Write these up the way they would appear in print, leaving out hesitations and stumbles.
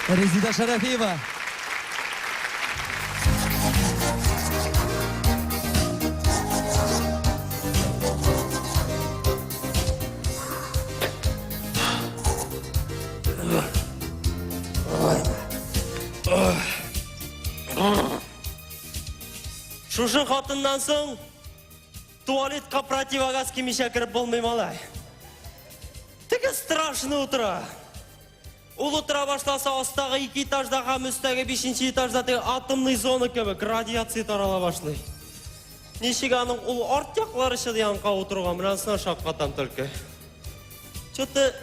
Резида Шәрәфиева. Шушы хатыннан соң туалетка противогаз кимичә кереп булмый, малай. Теге страшно утыра. Ул утыра башласа, астагы ике этажда һәм өстәге бишенче этажда теге атомный зона кебек радиация тарала башлый. Ничек аның ул арт яклары чыдыянка утыруга, менә анысына шаккатам только. Что-то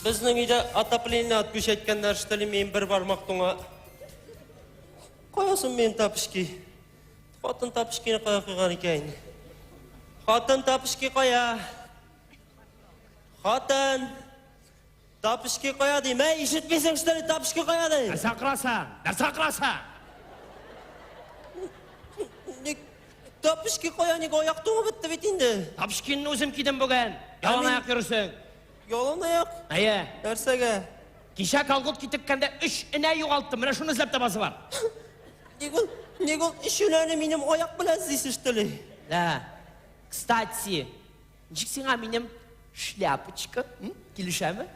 безнең өйдә отопление отключать иткәннәр, что ли, мин бер бармак туңа. Кая соң минем тапочки? Хатын тапочкины кая куйган икән? Хатын тапочки кая? Хатын! Тапочки кая дим? Әй, ишетмисең, что ли? Тапочки кая дим? Нәрсә акырасың? Нәрсә акырасың? Ник тапочки кая, ник аяк туңып бетте бит инде. Тапочкинны үзем кидем бүген. Ялан аяк йөрисең. Ялан аяк? Әйе. Нәрсәгә? Кичә колготки теккәндә өч энә югалттым. Менә шуны эзләп табасы бар. Ник ул, ник ул өч энәне минем аяк белән эзлисез, что ли? Да. Кстати, Ничек сиңа минем шляпочка? Килешәме?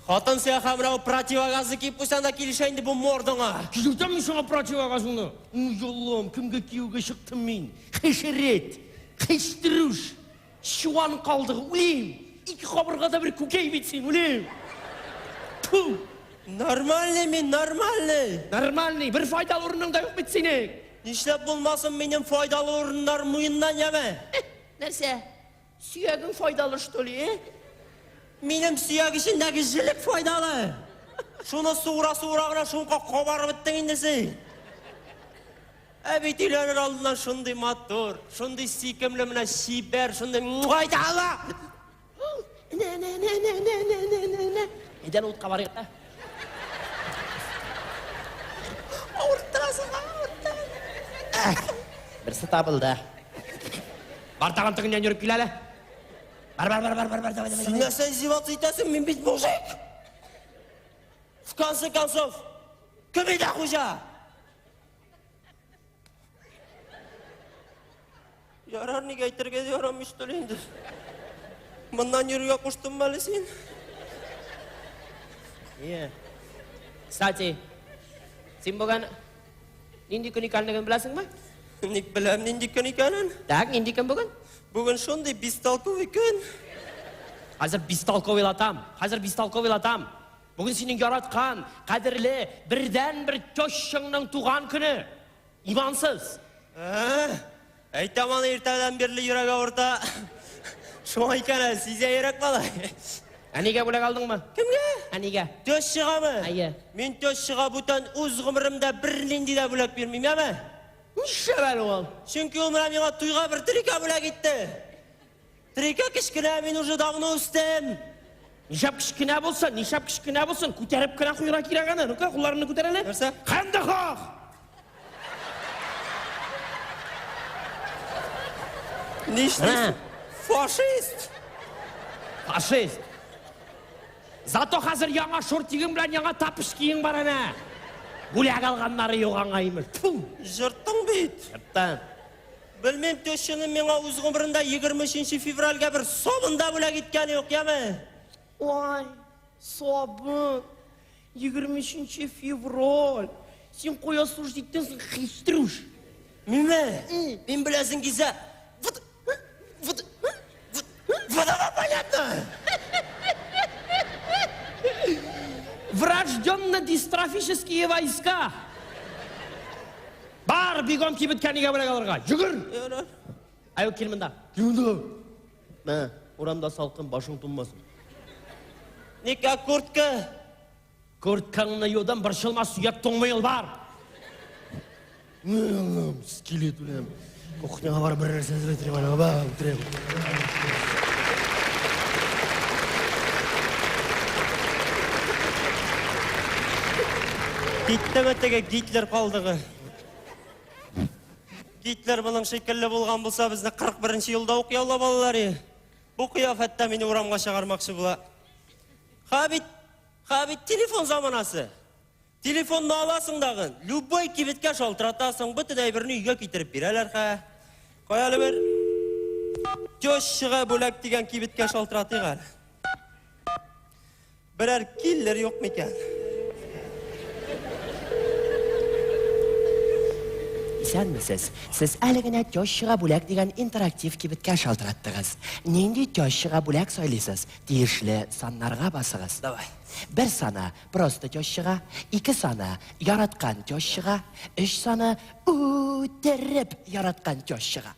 Хатын сиңа хәмрау противогазны киеп куйсаң да килешә инде бу мордаңа. Килешәм мин сиңа противогазыңны. Ой, Аллам, кемгә кияүгә чыктым мин? Хәшәрәт, хәштерүш, чуан калдыгы, үлим. Ике кабыргада бер күкәй бит син, үлим. Ту! Нормальный мин, нормальный. Нормальный, бер файдалы урының да юк бит синең. Нишләп булмасын минем файдалы урыннар муеннан яме? Нәрсә? Сөягең файдалы, что ли, э? Минем сөяк эчендәге җелек файдалы. Шуны суыра-суыра гына шунка кабарып беттең инде син. Ә бит өйләнер алдыннан шундый матур, шундый сөйкемле менә чибәр, шундый файдалы. Нә, нә, нә, нә, нә, нә, нә, нә, нә. Әйдә утка барыйк та. Авырттырасың, авырттырасың. Берсе табылды. Бар тагын тегеннән йөреп кил әле. Бар, бар, бар, бар, бар, бар, давай, давай. Син нәрсә издеваться итәсең? Мин бит мужик. В конце концов, кем өйдә хуҗа? Ярар, ник әйтергә дә ярамый что ли инде. Моннан йөрергә куштыңмы әле син? Иә. Кстати, син бүген нинди көн икәнлеген беләсеңме? Ник беләм нинди көн икәнен. Так, нинди көн бүген? Бүген шундый бестолковый көн. Хәзер бестолковыйлатам. Хәзер бестолковыйлатам. Бүген синең яраткан, кадерле, бердәнбер тещаңның туган көне. Имансыз! Ә, әйтәм аны иртәдән бирле йөрәк авырта. Шуңа икән әле, сизә йөрәк малай. Әнигә бүләк алдыңмы? Кемгә? Әнигә. Тещагамы? Әйе. Мин тещага бүтән үз гомеремдә бернинди дә бүләк бирмим, яме? Нишләп әле ул? Чөнки ул менә миңа туйга бер трика бүләк итте. Трика кечкенә, мин уже давно үстем. Нишләп кечкенә булсын, нишләп кечкенә булсын, күтәреп кенә куярга кирәк аны. Ну-ка, кулларыңны күтәр әле. Нәрсә? Хәндәхах! Нишлисең? Фашист! Фашист! Зато хәзер яңа шортигың белән яңа тапочкиең бар әнә. Бүләк алганнары юк аңа имеш. Тфу! Җырттың бит. Җырттым. Белмим, тещаның миңа үз гомерендә 23 февральгә бер сабын да бүләк иткәне юк, яме? Ой, сабын. 23 февраль. Син кая служить иттең соң, хистрүш? Минме? Мин беләсең килсә, вот, вот, вот, вот оно понятно. Врожденно-дистрофические войска. Бар, бегом кибеткә нигә бүләк алырга. Йөгер! Ярар. Аю, кил монда. Кил монда. Мә, урамда салкын, башың туңмасын. Ника куртка? Курткаңны юдым, борчылма, сөяк туңмый ул, бар. Аллам, скелет үләм. Кухняга барып бер нәрсә әзерләп торыйм әле, баба, утырыйм. Киттеме теге Гитлер калдыгы? Гитлер моның шикелле булган булса, безне 41 елда ук яулап алалар иде. Бу кыяфәттә мине урамга чыгармакчы була. Ха бит. Ха бит телефон заманасы. Телефонны аласың дагын, любой кибеткә шалтыратасың, бөтен әйберне өйгә китереп бирәләр хә. Кая әле бер тещага бүләк дигән кибеткә шалтыратыйк әле. Берәр киллер юк микән? Исәнмесез. Сез әле генә тещага бүләк дигән интерактив кибеткә шалтыраттыгыз. Нинди тещага бүләк сайлыйсыз? Тиешле саннарга басыгыз. Давай. Бер саны просто тещага, ике саны яраткан тещага, өч саны үтереп яраткан тещага.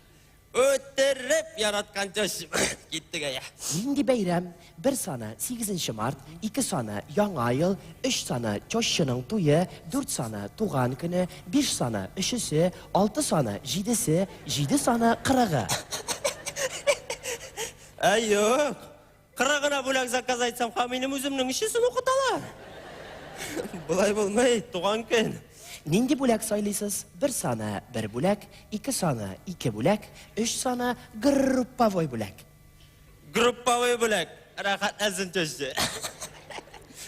Үтереп яраткан теща. Киттек әйә. Нинди бәйрәм? Бер саны 8 март, ике саны Яңа ел, өч саны тещаның туе, дүрт саны туган көне, биш саны өчесе, алты саны җидесе, җиде саны кырыгы. Әй, юк. Кырыгына бүләк заказ әйтсәм, ха минем үземнең өчесен укыталар. Болай булмый, туган көн. Нинди бүләк сайлыйсыз? Бер саны бер бүләк, ике саны ике бүләк, өч саны групповой бүләк. Групповой бүләк. Рәхәтләнсен теща.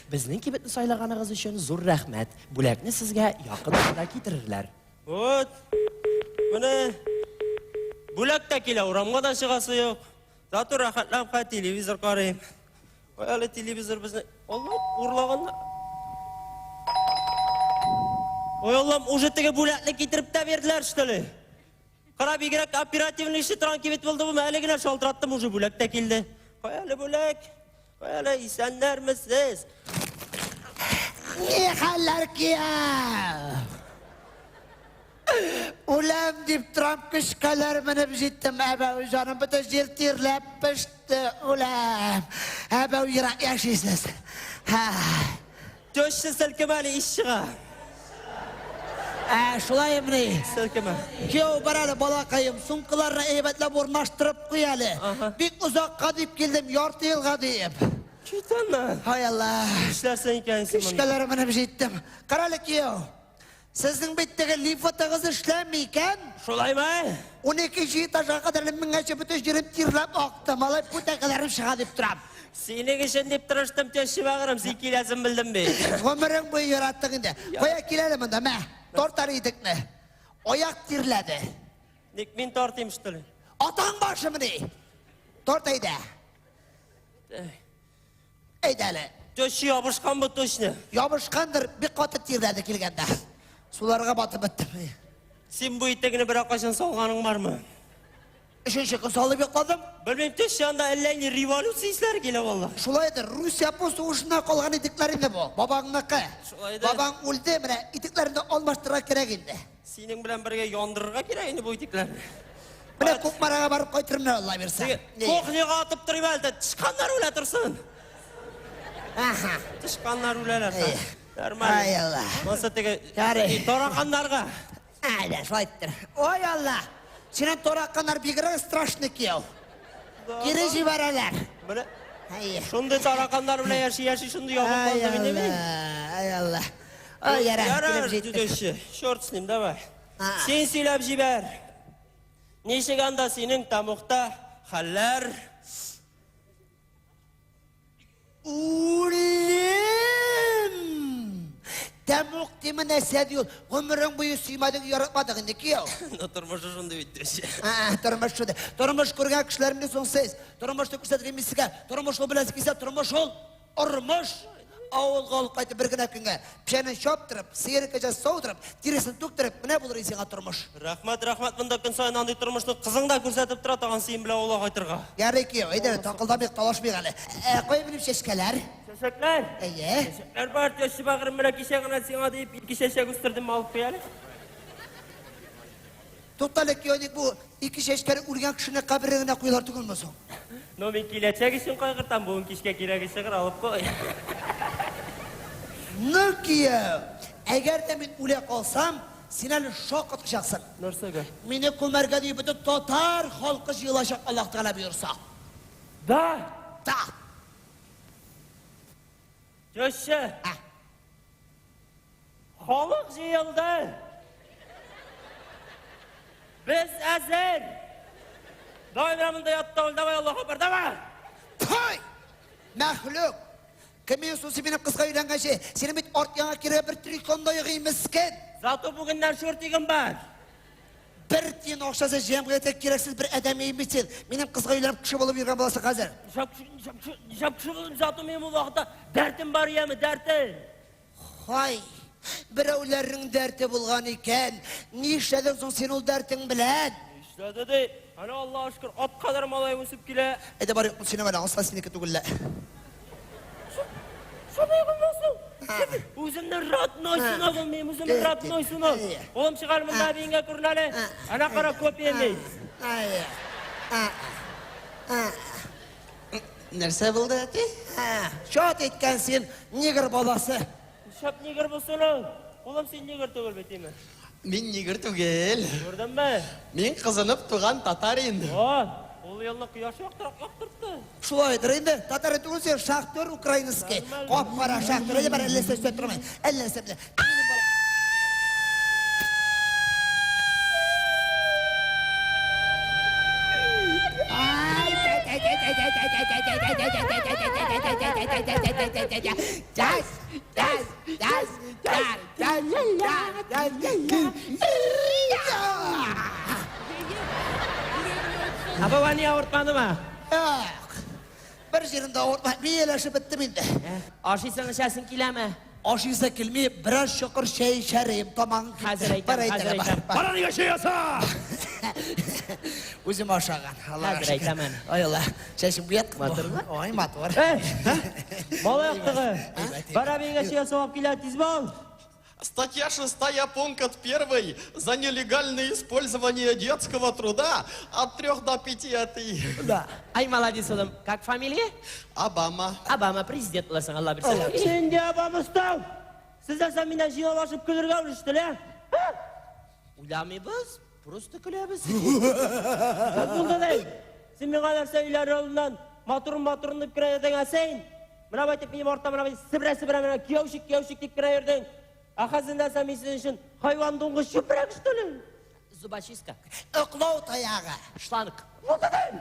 Безнең кибетне сайлаганыгыз өчен зур рәхмәт. Бүләкне сезгә якын арада китерерләр. Вот. Менә бүләк тә килә, урамга да чыгасы юк. Зато рәхәтләнеп хәй телевизор карыйм. Ой, әле телевизор безне Алла урлаганнар. Ой, Аллам, уже теге бүләкне китереп тә бирделәр, что ли? Кара, бигрәк оперативный эшли торган кибет булды бу. Әле генә шалтыраттым, уже бүләк тә килде. Кая әле бүләк? Кая әле, исәннәрмесез? Ни хәлләр кияү? Үләм дип торам, көчкәләр менеп җиттем, әбәү җаным, бөтен җир тирләп пеште, үләм. Әбәү ерак яшисез. Һә. Теща селкем әле, ис чыга. Ә, шулаймыни? Селкеме. Кияү бар әле, балакаем, сумкаларны әйбәтләп урнаштырып куй әле. Бик озакка дип килдем, ярты елга диеп. Кит аннан. Һай Алла. Нишләрсең икән син монда? Көчкәләр менеп җиттем. Карале, кияү. Сезнең бит теге лифтыгыз эшләми икән. Шулаймы? 12 этажга кадәр менгәнче бөтен җирем тирләп акты. Малай бүтәкәләрем чыга дип торам. Синең өчен дип тырыштым, теща бәгырем, син киләсен белдем бит. Гомерең буе яраттың инде. Кая кил әле монда, мә. Тартар идекне. Аяк тирләде. Ник мин тартыйм, что ли? Атаң башымыни? Тарт әйдә. Әйдә әле. Теща ябышкан бу точно. Ябышкандыр, бик каты тирләде килгәндә. Суларга батып беттем. Син бу итегне берәр кайчан салганың бармы? Өченче көн салып йокладым. Белмим, теща анда әллә ни революция исләре килә валла. Шулайдыр, Рус-Япон сугышыннан калган итекләр инде бу. Бабаңныкы. Шулайдыр. Бабаң үлде, менә итекләрне алмаштырырга кирәк инде. Синең белән бергә яндырырга кирәк инде бу итекләрне. Менә Кукмарага барып кайтырмын Алла бирсә. Кухняга атып торыйм әле, тычканнар үлә торсын. Аха. Тычканнар үләләр. Нормально. Ай Алла. Монысы теге Ярый. тараканнарга. Әйдә, шулай иттер. Ой Алла. Синең тараканнар бигрәк страшный кияү. Кире җибәрәләр. Менә Әйе. шундый тараканнар белән яши яши шундый ябык Ай калды мин. Алла. Ай Алла. Ой, ярар, Ярар, килеп җиттек. теща. Черт с ним, давай. А. Син сөйләп җибәр. Ничек анда синең тамукта хәлләр? Үлем! Тәмук диме нәрсә ди ул? Гомерең буе сөймәдең, яратмадың инде, кияү. Ну, тормышы шундый бит, теща. А, тормыш шундый. Тормыш күргән кешеләр менә соң сез. Тормышны күрсәтергә мин сезгә. Тормыш ул белән килсә, тормыш ул ормыш. Авылга алып кайтып бер генә көнгә. Печәнен чаптырып, сыер кәҗә саудырып, тиресен түктереп, менә булыр инде сиңа тормыш. Рәхмәт, рәхмәт, монда көн саен андый тормышны кызың да күрсәтеп тора, тагын син белән авылга кайтырга. Ярый кияү, әйдә, такылдамыйк, талашмыйк әле. Ә, кая минем чәчкәләр? Чәчәкләр? Әйе. Чәчәкләр бар, теща бәгырем, менә кичә генә сиңа дип ике чәчәк үстердем, алып куй әле. Туктале, кияү, ник бу ике чәчкәне үлгән кешене каберенә генә куялар түгелме соң? Ну, мин киләчәк өчен кайгыртам, бүген кичкә кирәге чыгыр, алып куй. Ну, кияү, әгәр дә мин үлә калсам, син әле шаккатачаксың. Нәрсәгә? Мине күмәргә дип бөтен татар халкы җыелачак, Аллаһ Тәгалә боерса. Да! Да! Теща! А. Халык җыелды. Без әзер. Давай менә монда ятта ул, давай Аллаһу акбар, давай. Пой! Мәхлук! Кем соң син минем кызга өйләнгәнче? Синең бит арт яңа кирәк бер трикон да юк, мескен. Зато бүгеннән шортигым бар. Бер тиен акчасы җәмгыятькә кирәксез бер адәм бит син. Минем кызга өйләнеп кеше булып йөргән буласың хәзер. Нишләп кеше булдым, зато минем ул вакытта дәртем бар яме, дәртем. Хай, берәүләрнең дәрте булган икән. Нишләдең соң син ул дәртең белән? Нишләде ди? Әнә Аллаһка шөкер, ат кадәр малай үсеп килә. Әйдә бар, юкны сөйләмә әле, асла синеке түгел лә. Шулай булмасын. Үземнең родной сыногым мин, үземнең родной сынок. Улым чыгар монда әбиеңә күрен әле. Әнә кара копия мин. Нәрсә булды, әти? Чат иткән син, негр баласы. Нишләп негр булсын ул? Улым син негр түгел бит, димме? Мин негр түгел. Күрдеңме? Мин кызынып туган татарин. О, ул елны кояш яктырак яктыртты. Шулайдыр инде. Татар түгел син, шахтер украинский. Кап-кара шахтер. Әле бар, әллә сөйләп тормый. Әллә нәрсә белә. Минем бала. Ә бу ни авыртмадымы? Ах, бер җирендә авыртмай, мин ияләшеп беттем инде. Ашыйсың, эчәсең киләме? Ашыйсы килми, бераз чокыр чәй эчәрем, тамагың Хәзер әйтәм, хәзер әйтәм. Бар. Бара нигә чәй яса? Үзем ашаган. Аллага Хәзер шөкер. әйтәм әле. Ай Алла, чәчең буяткан. Матурмы? Ой, матур. Эй, малай актыгы. Бар әбиеңә чәй ясап килә, тиз бул. Статья 6, пункт 1 за нелегальное использование детского труда от 3 до 5 әти. Да. Ай, молодец, улым. Как фамилия? Обама. Обама президент буласың, Алла бирсә. Син дә Обама. Сез дә миннән җыйналашып көлергә үрештеләр. Уйламыйбыз, просто көләбез. Булды ди. Син миңа нәрсә өйләр алдыннан матурым матурым дип керә йөрдең, ә син? Менә байтып минем артта менә себерә-себерә менә кияүчек кияүчек дип керә йөрдең. Ә хәзер нәрсә мин сезнең өчен хайван дуңгыз чүпрәк что ли? Зубочистка, Ыклау таягы. Шланг. Булды ди.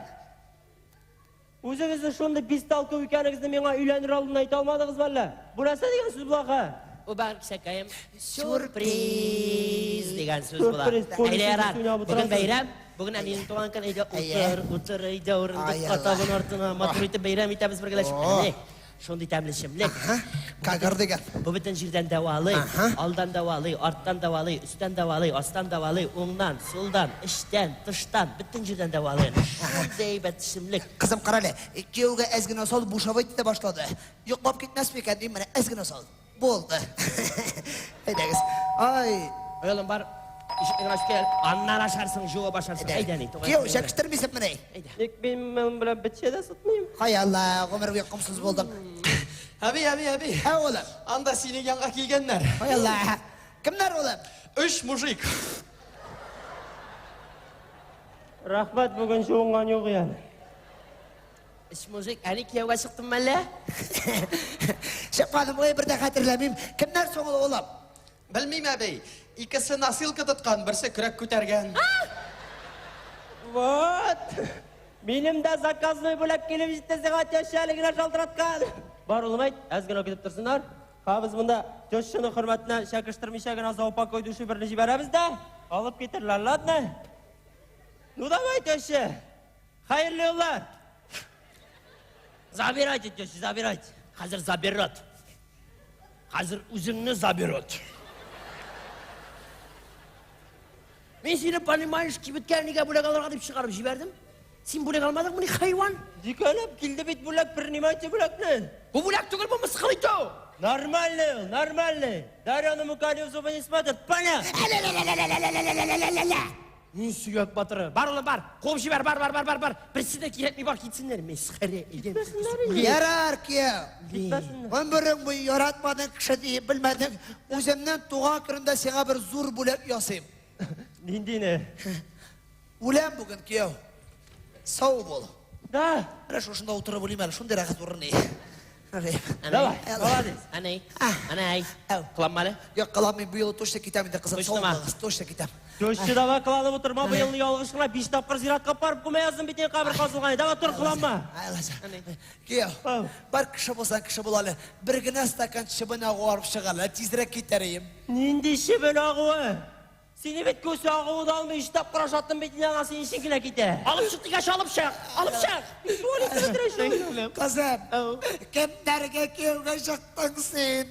Үзегезнең шундый бестолковый икәнегезне миңа өйләнер алдыннан әйтә алмадыгыз әллә? Бу нәрсә дигән сүз бу аха? Бу бәгырь кисәкәем. Сюрприз дигән сүз була. Сюрприз, Әйдә ярар. полис уйнап Бүген утырасың. бәйрәм. Бүген әнинең туган көне. Әйдә Әйе. утыр, утыр, әйдә урындыкка Ай, табын артына. Матур итеп бәйрәм итәбез бергәләшеп. О. Әни, шундый тәмле эчемлек. Кагыр дигән. Бу бөтен җирдән дәвалый, алдан дәвалый, арттан дәвалый, өстән дәвалый, астан дәвалый, уңнан, сулдан, эчтән, тыштан, бөтен җирдән дәвалый. Шундый әйбәт эчемлек. Кызым, кара әле, кияүгә әз генә сал, бушап итә башлады. Йоклап китмәс микән дим, менә әз генә сал. Булды. Әйдәгез. Ай, Ой, улым, бар, ишекне генә ачып кил. Аннан ашарсың, жуып ашарсың. Әйдә, ни, туган Кияү, көнең белән. чәкештермисең менә. Әйдә. Ник мин моның белән бетчә дә сытмыйм? Хай Алла, гомер буе комсыз булдың. Әби, әби, әби. Ә, улым. Анда синең янга килгәннәр. Хай Алла. Кемнәр, улым? Өч мужик. Рәхмәт, бүген жуынган юк әле. Өч мужик, әни кияүгә чыктым әллә? Чыкмадым, ой, бер дә хәтерләмим. Кемнәр соң ул, улым? Белмим, әби. Икесе носилка тоткан, берсе көрәк күтәргән. Вот. Минем дә заказной бүләк килеп җитте сиңа теща әле генә шалтыраткан. Бар, улым, әйт, әз генә көтеп торсыннар. Ха, без монда тещаның хөрмәтенә чәкештермичә генә за упокой души берне җибәрәбез дә, алып китерләр, ладно? Ну давай, теща. Хәерле юллар. Забирайте, теща, забирайте. Хәзер заберет. Хәзер үзеңне заберет. Мин сине, понимаешь, кибеткә нигә бүләк алырга дип чыгарып җибәрдем. Син бүләк алмадыңмыни, хайван? Дикәләп килде бит бүләк, принимайте бүләкне. Бу бүләк түгел, бу мыскыл итү. Нормальный ул, нормальный. Дарьяны мукали в зубы не смотрят, понятно? Мин сөяк батыры. Бар, улым, бар. Куып җибәр, бар, бар, бар, бар, бар. Берсе дә кирәкми, бар, китсеннәр. Мәсхәрә идем. Ярар, кияү. Китмәсеннәр. Гомерең буе яратмадың, кеше диеп белмәдең. Үземнең туган көнемдә сиңа бер зур бүләк ясыйм. Ниндине? Үләм бүген, кияү. Сау бул. Да. Менә шушында утырып үлим әле, шундый рәхәт урын. Давай, молодец. Әни, әни, Әу. кыланма әле. Юк, кыланмыйм, бу юлы точно китәм инде, кызым. Точно Сау ма? булыгыз, точно китәм. Төшче давай кыланып утырма, быелны ялгыш кына биш тапкыр зиратка барып күмә яздым бит инде кабер казылган. Давай тор, кыланма. Ай, Аллаһ. Кияү, Ау. бар кеше булсаң кеше бул әле. Бер генә стакан чебен агуы алып чык әле, тизрәк китәр идем. Нинди чебен агуы? Сине бит күсе агуы да алмый, өч тапкыр ашаттым бит инде аңа синең өчен генә китә. Алып чык дигәч, алып чык, алып чык. Кызым, кемнәргә кияүгә чыктың син?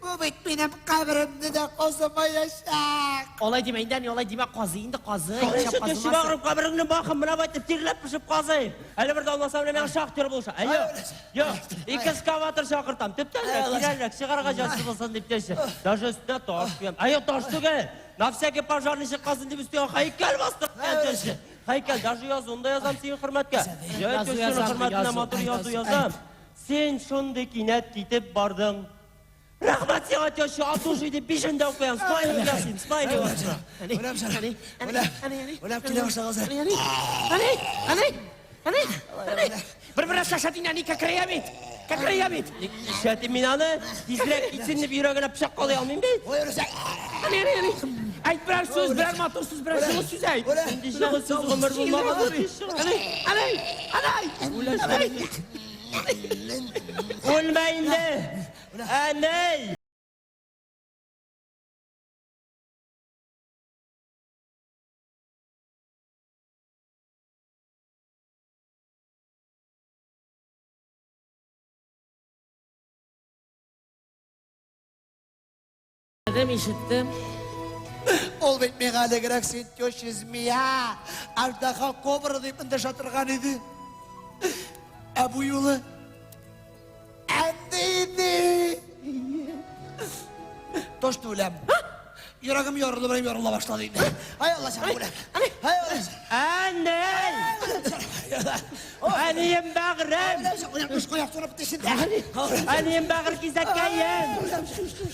Бу бит минем каберемне дә казымаячак. Алай димә инде, әни, алай димә, казый инде, казый. Төшеп Нишләп төшеп казымасын? агырып кабереңне бакым, менә байтып тирләп пешеп казый. Әле бер дауласам менә миңа шахтер булыша. Әйе. Юк, ике экскаватор чакыртам. Төптәнрәк, тирәнрәк чыгарга җайсыз булсын дип төшә. Даже өстенә таш куям. Әйе, таш түгел. На всякий пожарный чыккасын дип өстенә һәйкәл бастырып төшә. Һәйкәл, даже язуын да язам синең хөрмәткә. Җәй Язу төшенең язам, хөрмәтенә язу. матур язу язам. Син шундый кинәт китеп бардың. Рәхмәт сиңа, теща, от души дип бишен дә укыям. Смайлик ясыйм, смайлик. Әни, Үләм, җаным. әни, әни, Үләм. әни, әни, Үләм, килә башлаган әни, әни, әни, әни, әни, әни. Бер-бер шашат инде, әни, кәкрәя бит, кәкрәя бит. Нишләтим мин аны? Тизрәк китсен дип йөрәгенә пычак калый алмыйм бит. Ой, Рүзә. Әни, әни, әни. Әйт берәр сүз, берәр матур сүз, берәр җылы сүз әйт. Инде җылы сүз гомер булмаган. Әни, әни, әни, әни. Үлмә инде. Әней! Ишеттем. Ул бит миңа элегрәк син теща змея, аждаһа кобра дип эндәшә торган иде. Ә бу юлы әнди иде. Точно үләм. Йөрәгем ярылып, белән ярыла башлады инде. Ай Алла сәлам үләм. Ай Алла. Әней! Әнием бәгърем! Үләм, өч каяк торып тешендә. Әнием бәгырь кисәккәем!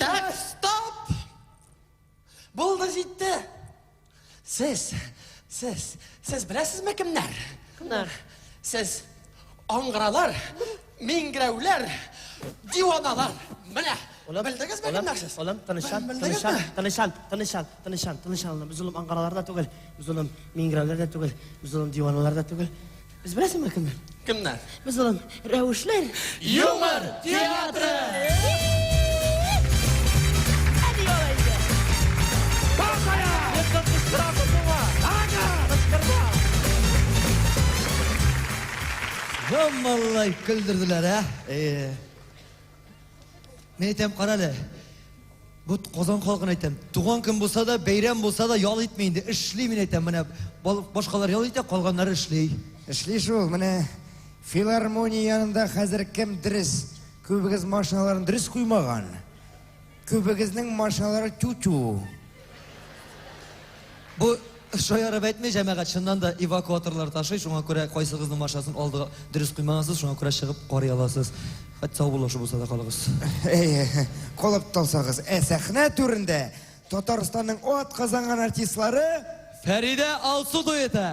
Так, стоп! Булды җитте. Сез, сез, сез беләсезме кемнәр? Кемнәр? Сез аңгыралар, миңгерәүләр, диваналар. Менә, белдегезме кемнәр сез? Улым, тынычлан, Белдегезме? тынычлан, тынычлан, тынычлан, тынычлан, тынычлан. Улым. Без улым аңгыралар да түгел, без улым миңгерәүләр дә түгел, без улым диваналар да түгел. Без беләсеңме кемнәр? Кемнәр? Без улым рәвешләр. Юмор театры! Әни алай инде. Йокы кычкырасың шуңа. Кычкырма. Валлай көлдерделәр, ә? Э. Мин әйтәм, кара әле. Бу Казан халкын әйтәм. Туган көн булса да, бәйрәм булса да ял итми инде. Эшли мин әйтәм. Менә башкалар ял итә, калганнары эшли. Эшли шул, менә филармония янында хәзер кем дөрес? Күбегез машиналарын дөрес куймаган. Күбегезнең машиналары тю-тю. Бу шаярып әйтми, җәмәгать, чыннан да эвакуаторлар ташый, шуңа күрә кайсыгызның машинасын алдыга дөрес куймагансыз, шуңа күрә чыгып карый аласыз. Хәтта сау булышы булса да калыгыз. Әй, калып талсагыз. Ә сәхнә түрендә Татарстанның ат казанган артистлары Фәридә Алсу дуэты.